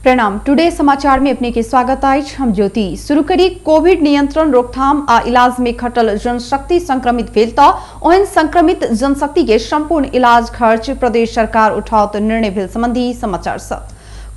प्रणाम। टुडे समाचार में अपने के स्वागत अछि। हम ज्योति। शुरू करी कोविड नियंत्रण रोकथाम आ इलाज में खटल जनशक्ति संक्रमित भेल त ओहन संक्रमित जनशक्ति के संपूर्ण इलाज खर्च प्रदेश सरकार उठाओत निर्णय भेल संबंधी समाचार स।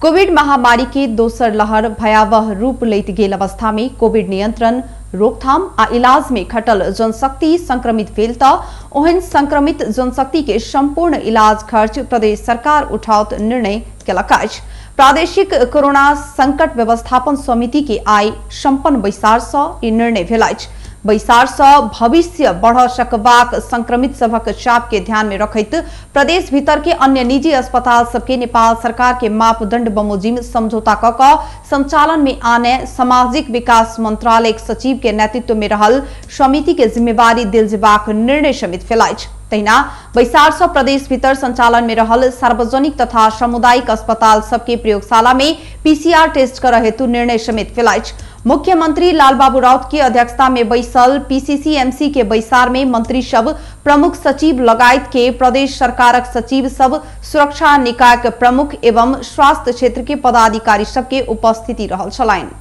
कोविड महामारी के दोसर लहर भयावह रूप लैत गेल अवस्था में कोविड नियंत्रण रोकथाम आ इलाज में खटल जनशक्ति संक्रमित भेल त ओहन संक्रमित जनशक्ति के संपूर्ण इलाज खर्च प्रदेश सरकार उठाओत निर्णय केलक अछि। प्रादेशिक कोरोना संकट व्यवस्थापन समिति के आइ संपन्न बैसार स ई निर्णय भेल अछि। बैसार स भविष्य बढ़ सकबाक संक्रमित सभक चाप के ध्यान में रखैत प्रदेश भीतर के अन्य निजी अस्पताल सबके नेपाल सरकार के मापदंड बमोजिम समझौता क क संचालन में आने सामाजिक विकास मंत्रालय सचिव के नेतृत्व में रहल समिति के जिम्मेवारी देल जेबाक निर्णय समेत भेल अछि। तहिना बैसार स प्रदेश भीतर संचालन में रहल सार्वजनिक तथा सामुदायिक अस्पताल सबके प्रयोगशाला में पीसीआर टेस्ट कर हेतु निर्णय समेत भेल अछि। मुख्यमंत्री लालबाबू राउत के अध्यक्षता में बैसल पीसीसीएमसी के बैसार में मंत्री सब, प्रमुख सचिव लगायत के प्रदेश सरकारक सचिव सब, सुरक्षा निकाय के प्रमुख एवं स्वास्थ्य क्षेत्र के पदाधिकारी सबके उपस्थिति रहल छलनि।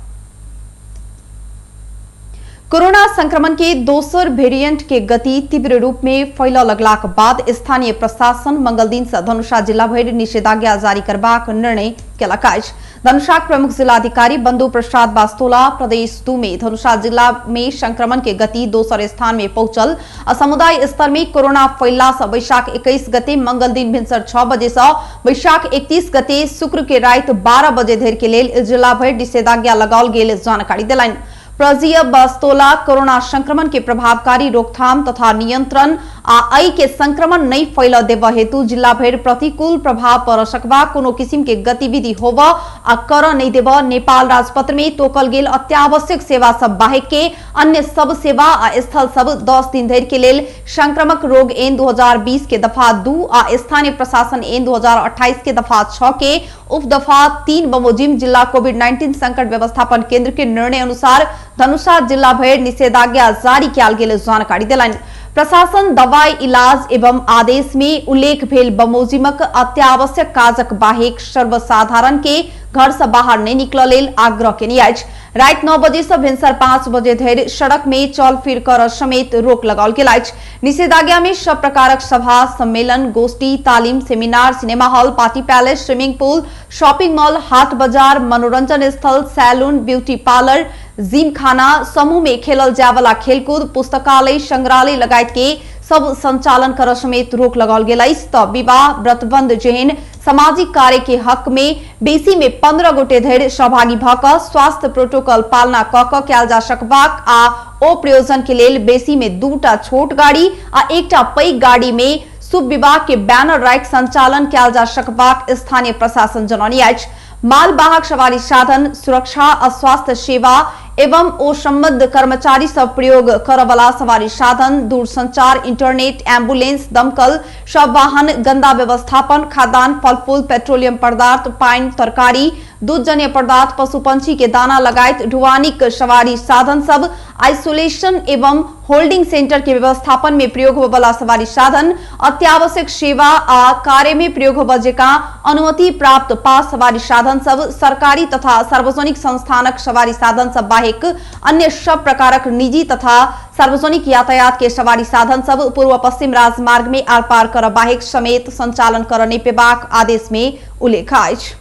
कोरोना संक्रमण के दोसर वेरिएंट के गति तीव्र रूप में फैलऽ लगलाक बाद स्थानीय प्रशासन मंगल दिन से धनुषा जिला भरि निषेधाज्ञा जारी करबाक निर्णय केलक अछि। धनुषाक प्रमुख जिलाधिकारी बंधु प्रसाद बास्तोला प्रदेश 2 में धनुषा जिला में संक्रमण के गति दोसर स्थान में पहुंचल आ समुदाय स्तर में कोरोना फैलला से वैशाख 21 गते मंगल दिन भिनसर 6 बजे से वैशाख 31 गते शुक्र के राति 12 बजे धरि के लेल जिला भरि निषेधाज्ञा लगाओल गेल जानकारी देलनि। प्रजीय बास्तोला कोरोना संक्रमण के प्रभावकारी रोकथाम तथा नियंत्रण आ एहि के संक्रमण नहीं फैल देव हेतु जिला भरि प्रतिकूल प्रभाव पर सकबा कोनो किसिम के गतिविधि होब आ कर नहीं देव नेपाल राजपत्र में तोकल गेल अत्यावश्यक सेवा सब बाहेक के अन्य सब सेवा आ स्थल सब 10 दिन धरि के लेल संक्रामक रोग एन 2020 के दफा 2 आ स्थानीय प्रशासन एन 2028 के दफा 6 के उपदफा 3 बमोजिम जिला कोविड-19 संकट व्यवस्थापन केंद्र के निर्णय अनुसार धनुषा जिला भरि निषेधाज्ञा जारी कयल गेल जानकारी देलनि। प्रशासन दवाई इलाज एवं आदेश में उल्लेख भेल बमोजिमक अत्यावश्यक काजक बाहेक सर्वसाधारण के घर से बाहर नहीं निकल लेल आग्रह केने अछि। राति 9 बजे से भिनसर 5 बजे धरि सड़क में चल फिर कर समेत रोक लगाओल गेल अछि। निषेधाज्ञा में सब प्रकारक सभा, सम्मेलन, गोष्ठी, तालीम, seminar, cinema hall, party palace, swimming pool, shopping mall, हाट बाजार, मनोरंजन स्थल, सैलून, ब्यूटी पार्लर, जिमखाना, समूह में खेलल जायवाला खेलकूद, पुस्तकालय, संग्रहालय लगायत के सब संचालन कर समेत रोक लगाओल गेल अछि। त विवाह, व्रतबंध जेहन सामाजिक कार्य के हक में बेसी में 15 गोटे धरि सहभागी भ क स्वास्थ्य प्रोटोकॉल पालना क क कयल जा सकबाक आ ओ प्रयोजन के लेल बेसी में 2टा छोट गाड़ी आ 1टा पैघ गाड़ी में शुभ विवाह के बैनर राखि संचालन कयल जा सकबाक स्थानीय प्रशासन जनौने अछि। मालवाहक सवारी साधन, सुरक्षा आ स्वास्थ्य सेवा एवं ओ सम्बद्ध कर्मचारी सब प्रयोग करवला सवारी साधन, दूरसंचार, इंटरनेट, एम्बुलेंस, दमकल, सब वाहन, गंदा व्यवस्थापन, खाद्यान्न, फलफूल, पेट्रोलियम पदार्थ, पानि, तरकारी, दूधजन्य पदार्थ, पशु पंछी के दाना लगायत ढुवानीक सवारी साधन सब, आइसोलेशन एवं होल्डिंग सेंटर के व्यवस्थापन में प्रयोग होबयवला सवारी साधन, अत्यावश्यक सेवा आ कार्य में प्रयोग होबय जेकां अनुमति प्राप्त पास सवारी साधन सब, सरकारी तथा सार्वजनिक संस्थानक सवारी साधन सब बाहेक अन्य सब प्रकारक निजी तथा सार्वजनिक यातायात के सवारी साधन सब पूर्व पश्चिम राजमार्ग में आर पार कर बाहेक समेत संचालन कर नहि पेबाक आदेश में उल्लेख अछि।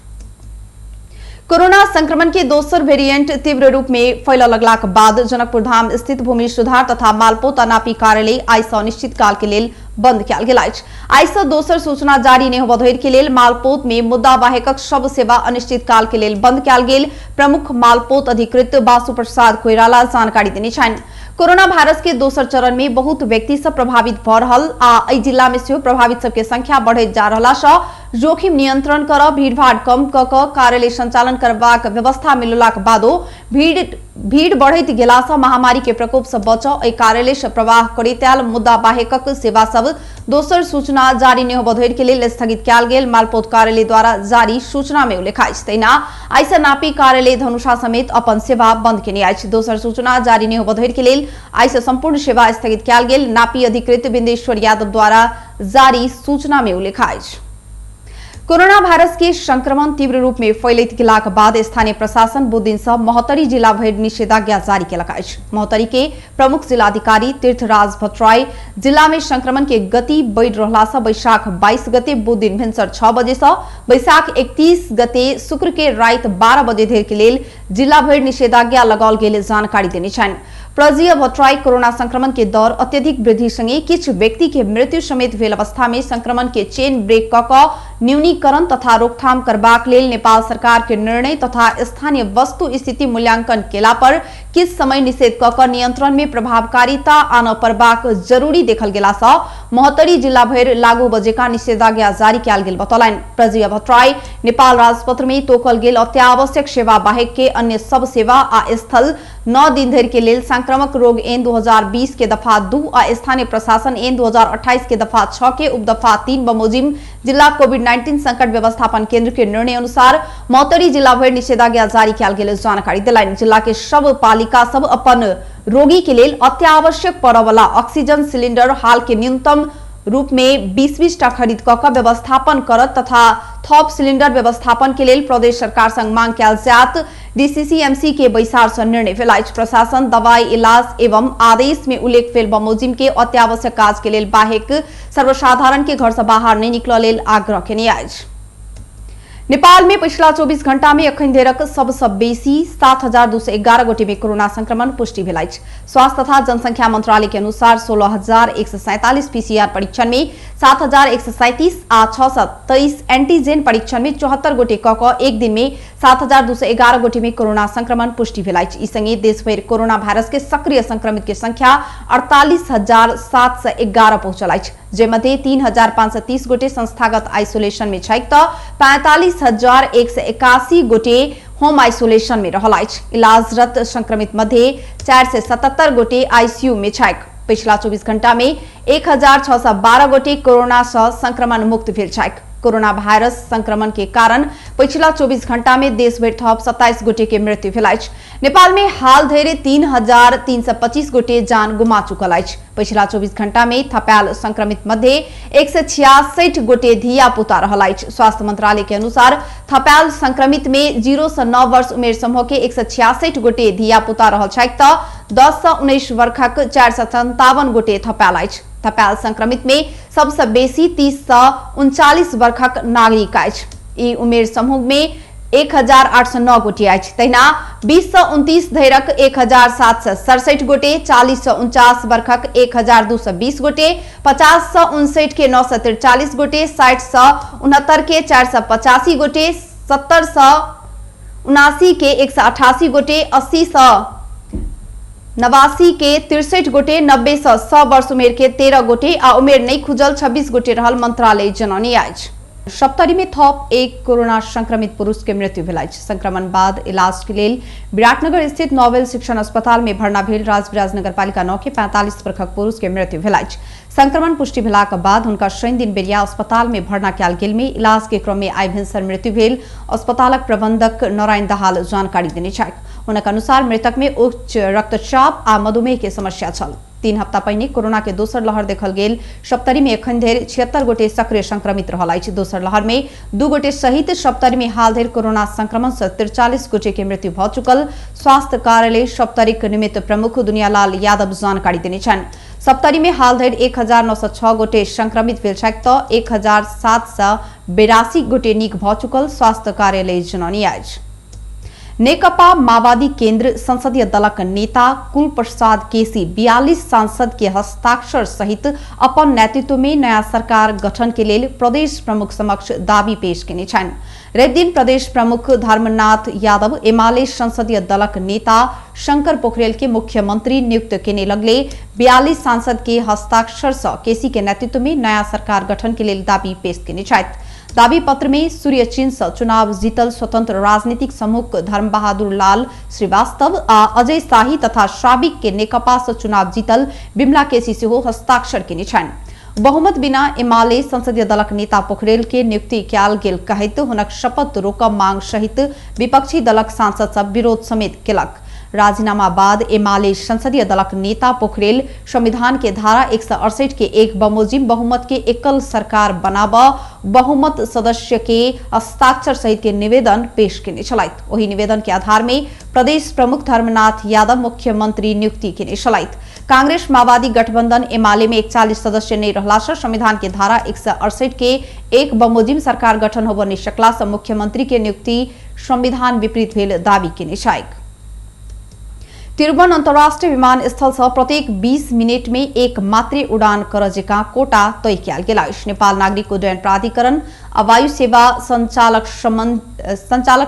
कोरोना संक्रमण के दोसर वेरिएंट तीव्र रूप में फैलऽ लगलाक बाद जनकपुर धाम स्थित भूमि सुधार तथा मालपोत आ नापी कार्यालय आइ सँ अनिश्चित काल के लेल बंद कयल गेल अछि। आइ सँ दोसर सूचना जारी नहि होबय धरि के लेल मालपोत में मुद्दा वाहकक सब सेवा अनिश्चित काल के लेल बंद कयल गेल प्रमुख मालपोत अधिकृत बासु प्रसाद कोइराला जानकारी देने छनि। कोरोना वायरस के दोसर चरण में बहुत व्यक्ति सब प्रभावित भ रहल आ एहि जिला में सेहो प्रभावित सबके संख्या बढ़ैत जा रहला सँ जोखिम नियंत्रण कर भीड़भाड़ कम क क कार्यालय संचालन करबाक व्यवस्था मिललाक बादो भीड़ बढ़ैत गेला सँ महामारी के प्रकोप सँ बचऽ एहि कार्यालय सँ प्रवाह करैत आयल मुद्दा वाहकक सेवा सब दोसर सूचना जारी नहि होबय धरि के लेल स्थगित कयल गेल मालपोत कार्यालय द्वारा जारी सूचना में उल्लेख अछि। तहिना आइ सँ नापी कार्यालय धनुषा समेत अपन सेवा बंद केने अछि। दोसर सूचना जारी नहि होबय धरि के लेल आइ सँ संपूर्ण सेवा स्थगित कयल गेल नापी अधिकृत बिंदेश्वर यादव द्वारा जारी सूचना में उल्लेख अछि। कोरोना वायरस के संक्रमण तीव्र रूप में फैलैत गेलाक बाद स्थानीय प्रशासन बुधदिन सँ महोत्तरी जिला भरि निषेधाज्ञा जारी केलक अछि। महोत्तरी के प्रमुख जिलाधिकारी तीर्थराज भट्टराई जिला में संक्रमण के गति बढ़ि रहला सँ बैशाख 22 गते बुधदिन भिनसर 6 बजे सँ बैशाख 31 गते शुक्र के राति 12 बजे धरि के लेल जिला भरि निषेधाज्ञा लगाओल गेल जानकारी देने छनि। प्रजीय भट्टराई कोरोना संक्रमण के दर अत्यधिक वृद्धि संगे किछु व्यक्ति के मृत्यु समेत भेल अवस्था में संक्रमण के चेन ब्रेक क क न्यूनीकरण तथा रोकथाम करबाक लेल नेपाल सरकार के निर्णय तथा स्थानीय वस्तु स्थिति मूल्यांकन केला पर किछु समय निषेध क क नियंत्रण में प्रभावकारिता आनय पड़बाक जरूरी देखल गेला सँ महोत्तरी जिला भरि लागू बजेका निषेधाज्ञा जारी कयल गेल बतौलनि। प्रजीय भट्टराई नेपाल राजपत्र में तोकल गेल अत्यावश्यक सेवा बाहेक के अन्य सब सेवा आ स्थल 9 दिन धरि के लेल संक्रामक रोग एन 2020 के दफा 2 आ स्थानीय प्रशासन एन 2028 के दफा 6 के उपदफा 3 बमोजिम जिला कोविड-19 संकट व्यवस्थापन केंद्र के निर्णय अनुसार महोत्तरी जिला भरि निषेधाज्ञा जारी कयल गेल जानकारी देलनि। जिला के सब पालिका सब अपन रोगी के लेल अत्यावश्यक पड़यवला ऑक्सीजन सिलिंडर हाल के न्यूनतम रूप में 20-20 टा खरीद क क व्यवस्थापन करत तथा थप सिलिंडर व्यवस्थापन के लेल प्रदेश सरकार संग मांग कयल जायत। डीसीसीएमसी के बैसार से निर्णय भेल अछि। प्रशासन दवाई इलाज एवं आदेश में उल्लेख भेल बमोजिम के अत्यावश्यक काज के लेल बाहेक सर्वसाधारण के घर से बाहर नहीं निकलऽ लेल आग्रह केने अछि। नेपाल में पिछला 24 घंटा में अखन धरिक सबसँ बेसी 7,211 गोटे में कोरोना संक्रमण पुष्टि भेल अछि। स्वास्थ्य तथा जनसंख्या मंत्रालय के अनुसार 16,147 पीसीआर परीक्षण में 7,137 आ 623 एंटीजेन परीक्षण में 74 गोटे क क एक दिन में 7,211 गोटे में कोरोना संक्रमण पुष्टि भेल अछि। ई संगे देशभरि कोरोना वायरस के सक्रिय संक्रमित के संख्या 48,711 पहुंचल अछि, जाहिमध्ये 3,530 गोटे संस्थागत आइसोलेशन में छैक त 45,181 गोटे होम आइसोलेशन में रहल अछि। इलाजरत संक्रमित मध्ये 477 गोटे आईसीयू में छैक। पिछला 24 घंटा में 1,612 गोटे कोरोना से संक्रमण मुक्त भेल छैक। कोरोना वायरस संक्रमण के कारण पिछला 24 घंटा में देशभरि थप 27 गोटे के मृत्यु भेल अछि। नेपाल में हाल धरि 3,325 गोटे जान गुमा चुकल अछि। पिछला 24 घंटा में थपायल संक्रमित मध्ये 166 गोटे धिया पुता रहल अछि। स्वास्थ्य मंत्रालय के अनुसार थपायल संक्रमित में 0 से 9 वर्ष उमेर समूह के 166 गोटे धिया पुता रहल छैक त 10 से 19 वर्षक 457 गोटे थपायल अछि। थपायल संक्रमित में सबसे बेसी 30 से 39 वर्षक नागरिक अछि। ई उमेर समूह में 1,809 गोटे अछि। तहिना 20 से 29 धरिक 1,767 गोटे, 40 से 49 वर्षक 1,220 गोटे, 50 से 59 के 943 गोटे, 60 से 69 के 485 गोटे, 70 से 79 के 188 गोटे, 80 से 89 के 63 गोटे, 90 से 100 वर्ष उमेर के 13 गोटे आ उमेर नहीं खुजल 26 गोटे रहल मंत्रालय जनौने अछि। सप्तरी में थप एक कोरोना संक्रमित पुरुष के मृत्यु भेल अछि। संक्रमण बाद इलाज के लेल विराटनगर स्थित नोवेल शिक्षण अस्पताल में भर्ना भेल राजविराज नगरपालिका 9 के 45 वर्षक पुरुष के मृत्यु भेल अछि। संक्रमण पुष्टि भेलाक बाद हुनका शनि दिन बेरिया अस्पताल में भर्ना कयल गेल में इलाज के क्रम में आइ भिनसर मृत्यु भेल अस्पतालक प्रबंधक नारायण दाहाल जानकारी देने छथि। हुनक अनुसार मृतक में उच्च रक्तचाप आ मधुमेह के समस्या छल। 3 हफ्ता पहिने कोरोना के दोसर लहर देखल गेल। सप्तरी में एखन धरि 76 गोटे सक्रिय संक्रमित रहल अछि। दोसर लहर में 2 गोटे सहित सप्तरी में हाल धरि कोरोना संक्रमण से 43 गोटे के मृत्यु भ चुकल स्वास्थ्य कार्यालय सप्तरीक निमित्त प्रमुख दुनियालाल यादव जानकारी देने छनि। सप्तरी में हाल धरि 1,906 गोटे संक्रमित भेल छथि त 1,782 गोटे नीक भ चुकल स्वास्थ्य कार्यालय जनौने अछि। नेकपा माओवादी केंद्र संसदीय दलक नेता कुल प्रसाद केसी 42 सांसद के हस्ताक्षर सहित अपन नेतृत्व में नया सरकार गठन के लेल प्रदेश प्रमुख समक्ष दावी पेश केने छनि। रवि दिन प्रदेश प्रमुख धर्मनाथ यादव एमाले संसदीय दलक नेता शंकर पोखरेल के मुख्यमंत्री नियुक्त केने लगले 42 सांसद के हस्ताक्षर से केसी के नेतृत्व में नया सरकार गठन के लेल दावी पेश केने छथि। दावी पत्र में सूर्य चिन्ह से चुनाव जीतल स्वतंत्र राजनीतिक समूह धर्म बहादुर लाल श्रीवास्तव आ अजय शाही तथा साबिक के नेकपा से चुनाव जीतल बिमला केसी सेहो हस्ताक्षर केने छनि। बहुमत बिना एमाले संसदीय दलक नेता पोखरेल के नियुक्ति कयल गेल कहैत हुनक शपथ रोकब मांग सहित विपक्षी दलक सांसद सब विरोध समेत केलक। राजीनामा बाद एमाले संसदीय दलक नेता पोखरेल संविधान के धारा 168 के 1 बमोजिम बहुमत के एकल सरकार बनाब बहुमत सदस्य के हस्ताक्षर सहित के निवेदन पेश केने छलथि। ओहि निवेदन के आधार में प्रदेश प्रमुख धर्मनाथ यादव मुख्यमंत्री नियुक्ति केने छलथि। कांग्रेस माओवादी गठबंधन एमाले में 41 सदस्य नहीं रहला से संविधान के धारा 168 के 1 बमोजिम सरकार गठन होब नहीं सकला से मुख्यमंत्री के नियुक्ति संविधान विपरीत भेल दावी केने छैक। त्रिभुवन अंतर्राष्ट्रीय विमानस्थल से प्रत्येक 20 मिनट में एक मात्रे उड़ान कर जकाँ कोटा तय कयल गेल अछि। नेपाल नागरिक उड्डयन प्राधिकरण आ वायु सेवा संचालक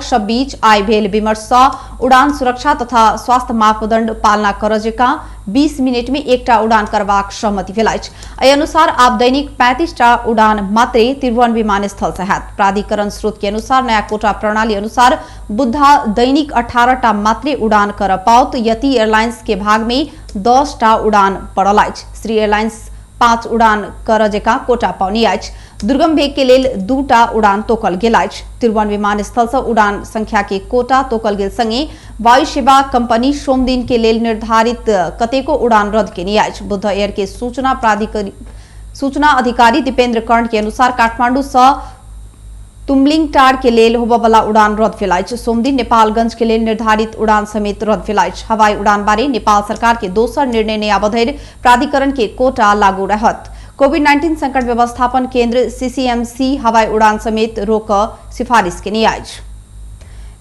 सब बीच आइ भेल विमर्श सँ उड़ान सुरक्षा तथा स्वास्थ्य मापदंड पालना कर जकाँ 20 मिनट में एकटा उड़ान करबाक सहमति भेल अछि। एहि अनुसार आब दैनिक 35टा उड़ान मात्रे त्रिभुवन विमानस्थल से हैत। प्राधिकरण स्रोत के अनुसार नया कोटा प्रणाली अनुसार बुद्धा दैनिक 18टा मात्रे उड़ान कर पाओत। यति एयरलाइंस के भाग में 10टा उड़ान पड़ल अछि। श्री एयरलाइंस 5 उड़ान कर जकाँ कोटा पाउने अछि। दुर्गम भेग के लेल 2टा उड़ान तोकल गेल अछि। त्रिभुवन विमानस्थल से उड़ान संख्या के कोटा तोकल गेल संगे वायु सेवा कंपनी सोमदिन के लेल निर्धारित कतेको उड़ान रद्द केने अछि। बुद्ध एयर के सूचना अधिकारी दीपेंद्र कर्ण के अनुसार काठमांडू से तुमलिंगटार के लेल होबयवला उड़ान रद्द भेल अछि। सोमदिन नेपालगंज के लेल निर्धारित उड़ान समेत रद्द भेल अछि। हवाई उड़ान बारे नेपाल सरकार के दोसर निर्णय नहि आबय धरि प्राधिकरण के कोटा लागू रहत। कोविड-19 संकट व्यवस्थापन केंद्र सीसीएमसी हवाई उड़ान समेत रोक सिफारिश केने अछि।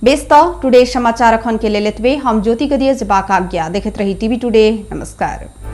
बेस त टुडे समाचार अखन के लेल एतबे। हम ज्योति गदिया जेबाक आज्ञा। देखैत रही टीवी टुडे। नमस्कार।